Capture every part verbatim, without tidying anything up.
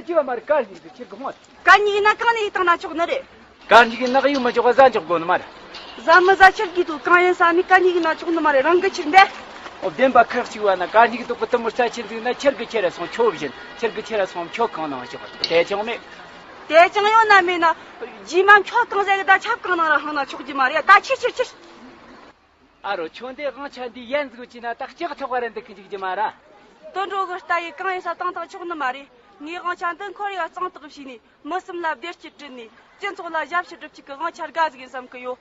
ཅི་བ་མ་རེད། གར་ཡིན་དུ་ཁྱེར་གི་ཧོན། གར་གཉིས་ཡིན་ན་གང་ནས་ཡིན་བཏང་ན་ཆོག་ནི་རེད། གར་གཉིས་ཀྱི་ནག་ཡུག་མི་འཇོག་པ་ཟ་འཇོག་དགོ་ནི་མ་རེད། ཟ་མི་ཟ་ཁྱེར་གི་དུ་གང་ཡིན་ས་ནི་གར་གཉིས་ཡིན་ན་ཆོག་ནི་མ་རེད། རང་གི་ཁྱེར་འདས། ཨོ་བདེན་པ་ཁག་ཅིག་བ་ན་གར་གཉིས་ཀྱི་དུ་གི་དུ་མུར་ས་ཁྱེར་འདུག་ན་ཁྱེར་གི་ཁྱེར་སོང་ཁྱོ་བཞིན་ཁྱེར་གི་ཁྱེར་སོང་ཁྱོ་གང་ནང་ཞོག་དེ་ཅང་མེད། དེ་ཅང་ཡོད་ན་མེད་ན། རྗེས་མ་ཁྱོ་གང་ཟེར་གི་ད་ཆབ་གང་ནང་ར་ཧང་ན་ཆོག་གི་མ་རེད་ད་ཁྱེར་ཁྱེར་ཁྱེར། ཨ་རོ་ཁྱོད་འདི་དབང་ཆ་འདི་ཡན་ཟིག་ཅི་ན་ད་ལྕགས་ཐོག་བ་ར་འདི་ཁི་འཇིག་རྒྱུ་མ་ར། དོན་འགྲོ་གི་ལྟ་ཡི་གང་ཡིན་ས་བཏང་བཏང་ཆོག་ནི་མ་རེད། ངའི་དབང་ཆ་འདི་འཁོར་ཡ་གཙང་དག་བྱས་ནས་མི་གསུམ་ལ་བདེ་སྐྱིད་བསྐྲུན་ནས་སྤྱི་ཚོགས་ལ་ཞབས་ཕྱི་སྒྲུབ་ཅིག་གི་དབང་ཆ་དགའ་ཟིག་ཡིན་བསམ་གི་ཡོད།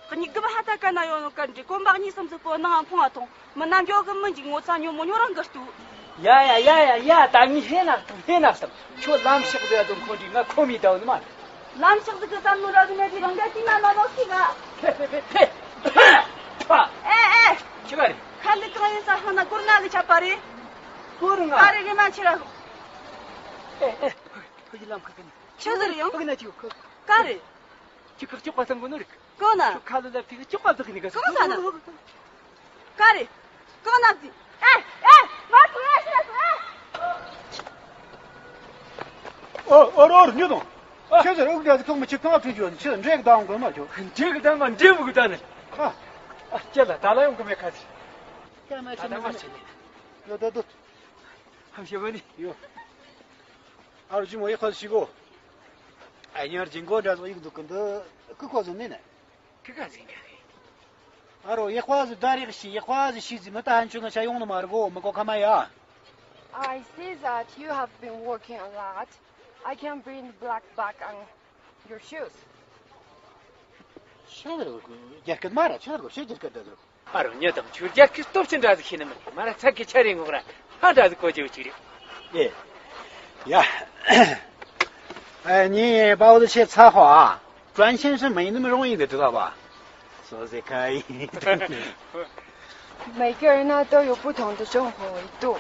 གཉིས་སྒུབ་ཧ་ད་ག་ན་ཡོད་ནོ་ག་འདྲི་གོམ་པ་གཉིས་གསུམ་ཟིག་པོ་ནང་འཕོང་བ་ཐོང་མི་ན་མགྱོགས་གི་མི་འཇིག་ངོ་ཚ་ཉོ་མོ་ཉོ་རང་གི་ལྟོས། ཡ་ཡ་ཡ་ཡ་ཡ། ད་ངས་ཧེ་ནག་དང་ཧེ་ནག་དང་ཁྱོད་ལམ་ཕྱག་ཟེར་དང་ཁོ་འདྲི་ང་ཁོ་མི་ལྟ་བུ་ནི་མ་རེད། ལམ་ཕྱག་ཟིག་གི་བསམ་བློ་ར་ཟིག་མེད་དུས་རང་ག་ཅི་ན་ན་ནོ་ཤི་ག་ཕེ་ཕེ་ཕེ་ཕེ། ཨེ་ཨེ། ཆི་ག་རེད། ཁ་ལི་གང་ཡིན་ས་ཧང་ན་སྐོར་ན་གི་ཆ་པ་རེད། སྐོར་ང་། ཨ་རེ་རེ་མ་ཆི་ར། ཨེ་ཨེ། ཕ་གི་ལམ་ཁ་ཁ་ནི། ཆི་ཟེར་ཡང་། ཕ་གི་ན་ཆི་ག་ག་རེད། ཆི་ཁག་ཅོག་པ་སང་གོ་ནོ་རིག་གང་ན། ཁ་ལི་ལབ་ཐིག་ཅོག་པ་ཟིག་ནི་ག་གང་ས་ན། ག་རེ། གང་ན་ཟིག་ཨེ་ཨེ། མ་ཐུག་ཨེ་ཤི་ལ་ཐུག་ཨེ། ཨོ་ཨོ་རོ་ཉོ་དང་། ཨ། ཁྱེད་ཚོར་དབུགས་བརྒྱབ་ཚེ་ཁོང་མི་ཁྱེད་གང་ཁྲིད་རྒྱུ་ཡོད་ནི་ཁྱེད་འདྲེ་གི་བདག་དགོས་མ་ཁྱོད། འདྲེ་གི་བདག་མ་འདྲེ་བུ་གི་བདག་ནི། ཨ། ཨ་སྐྱེ་ལ་ད་ལ་ཡོང་གི་མེད་ཁ་ཚི། ད་མ་ད་ཆེ་ད་ནི་མ་ཆེ་ནི། ཡོད་ད་དུ། ཧམ་ཤེས་བ་ནི། ཡོད། ཨ་རོ་ཅི་མོ་ཡི་ཁ་ཤི་གོ། ཨ་ཉར་ཅིང་གོ་འདྲ་ཟོ་ཡིག་འདུག་གི་འདི་ཁུ་ཁོ་ཟོ་ནི་ནི། ཁི་ཁ་ཟིན་ག་རེད། ཨ་རོ་ཡག་པ་ཟིག་ད་རེག་ཤི་ཡག་པ་ཟིག་ཤི་ཟིག་མི་ད་ཧན་ཆུ་ང་ཤ་ཡོང་ནི་མ་རེད་གོ་མི་གོ་ཁ་མ་ཡ། I see that you have been working a lot. I can bring black bag on your shoes. ཤ་རེ་རྒྱ་སྐད་མ་ར་ཤ་རེ་ཤ་རྒྱ་སྐད་འདྲ་ཟིག་ཨ་རོ་ཉོ་དང་ཆུ་རྒྱ་སྐད་སྟོབས་ཆེན་འདྲ་ཟིག་ཤེས་ནི་མི་མ་ར་ཚ་གི་ཆ་རེ་ངོག་ར་ཧ་འདྲ་ཟིག་གོ་རྒྱུ་ཅིག་རེད། ཨེ། ཡ། ཨེ་ཉི་པའོ་ཏི་ཆེ་ཚ་ཧོ་ཨ། 专心是没那么容易的，知道吧？说是可以。每个人呢都有不同的生活维度，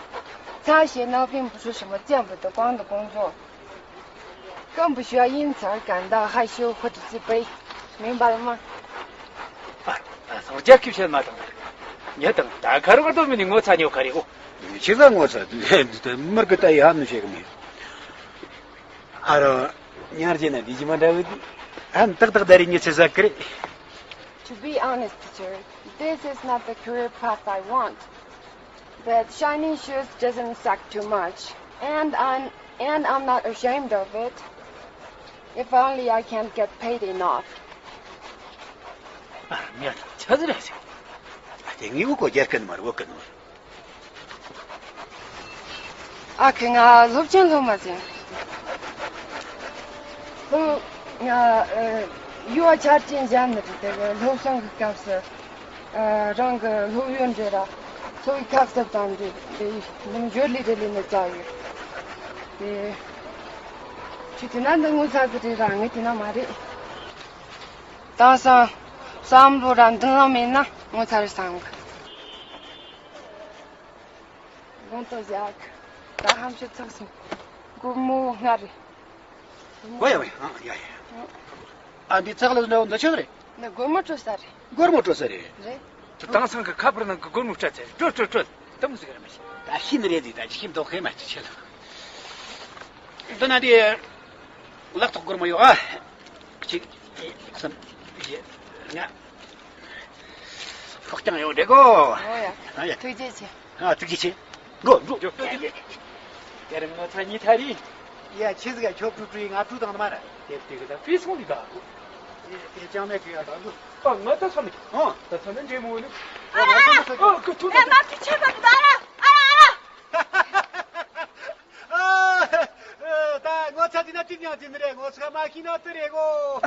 擦鞋呢并不是什么见不得光的工作，更不需要因此而感到害羞或者自卑，明白了吗？ཨ་ཨ་སངས་རྒྱས་ཀྱི་བཤད་མ་དང་། ཉེ་དང་ད་གར་བར་དུ་མི་ནི་ངོ་ཚ་ཉོ་ག་རེ་གོ། ཆི་ཟ་ངོ་ཚ་མར་གི་ལྟ་ཡི་ཧ་ནུ་བཤད་གི་མེད། ཨ་རོ། ཉར་རྗེས་ན་འདི་ཇི་མ་འདྲ་བོ་འདི། ཨ་ནི་ཏག་ཏག་ད་རེ་ཉི་ཆི་ཟ་གི་རེད། To be honest, teacher, this is not the career path I want. But shining shoes doesn't suck too much, and I'm and I'm not ashamed of it. If only I can get paid enough. ཨ་ཉར་ཆ་ཟི་རེད་ཟེར། ཨ་དེ་ངའི་འུ་ཀོ་རྒྱལ་ཀི་ནི་མ་རེད་འུ་ཀི་ནི་མ་རེད། ཨ་ཁུ་ང་སློབ་ཆེན་སློབ་མ་ཟིན། ཁོ་ང་ཡུ་བ་ཆར་ཅན་སྦྱར་ནི་རེད་དེ་སློབ་སྦྱོང་གི་སྐབས་སུ་རང་གི་སློབ་ཡོན་འདྲེ་ར་འཚོ་བའི་ཁ་གསབ་དང་འདི་འདི་འདི་འབྱོར་ལི་རེ་ལི་ནི་བཅའ་ཡོད་དེ། ཁྱོད་དེ་ན་འདི་ངོ་ཚ་གི་རེད་ར་ངས་དེ་ན་མ་རེད། དེང་སང་བསམ་བློ་ར་མདུན་ལམ་མེད་ན་ངོ་ཚ་རེད་བསམ་གི། དགོང་དག་བཞག་ད་ཧམ་ཤོད་ཚགས་སོང་། སྒོར་མོ་ལྔ་རེད། ཝེ་ཝེ་ཨ་ཡ་ཡ། ཨ་འདི་ཚགས་ལ་འདྲ་བོ་འདི་ཆི་རེད། འདི་སྒོར་མོ་སྤྲོད་ས་རེད། སྒོར་མོ་སྤྲོད་ས་རེད། རེད། དེང་སང་གི་ཁ་པར་ནང་གི་སྒོར་མོ་སྤྲད་ཚེ་སྤྲོད་སྤྲོད་སྤྲོད་དེ་མོ་ཟིག་རེད་མ་གཞི། ད་ཤི་ནི་རེད་ཟིག་ད་ཅི་ཤི་མདོག་ཁེ་མ་ཅི་ཆེ་ལ། འདི་ན་དེ་ལག་ཐོག་སྒོར་མོ་ཡོད་ཨ། གཅིག་གསུམ། བཞི། ལྔ། ཕོག་ཀྱང་ཡོད་འདྲེ་གོ། ཨོ་ཡ། ཨ་ཡ། ཐུགས་རྗེ་ཆེ། ཨ་ཐུགས་རྗེ་ཆེ། འགྲོ་འགྲོ། ཡ་རིམ་ངོ་ཚ་གཉིས་ཐ་རི། ཡ་ཆི་ཟིག་ག་ཁྱོད་ཀྲུ་ཀྲུའི་ང་ཀྲུ་དང་མ་ར། དེབ་དེ་གི་ད་པི་སོང་ལི་ག་ཨེ་ཅང་མེད་གི་ཡ་ད་འདུ། ཨ་ང་ད་ཚ་མི་ཁྱོད། ཨ་ད་ཚ་ན་འདྲེ་མོ་ནི། ཨ་ང་ཚ་ན་ཚ་གི། ཨ་ཁོ་ཐུག་ད། ཨ་ང་ཚ་ཆད་པ་འདུག་ད་ཨ་ར་ཨ་ར། ཨ། ད་ངོ་ཚ་དེ་ན་ཏིབ་ཉང་ཅི་ནི་རེད་ངོ་ཚ་མ་ཤི་ན་ཏི་རེད་གོ།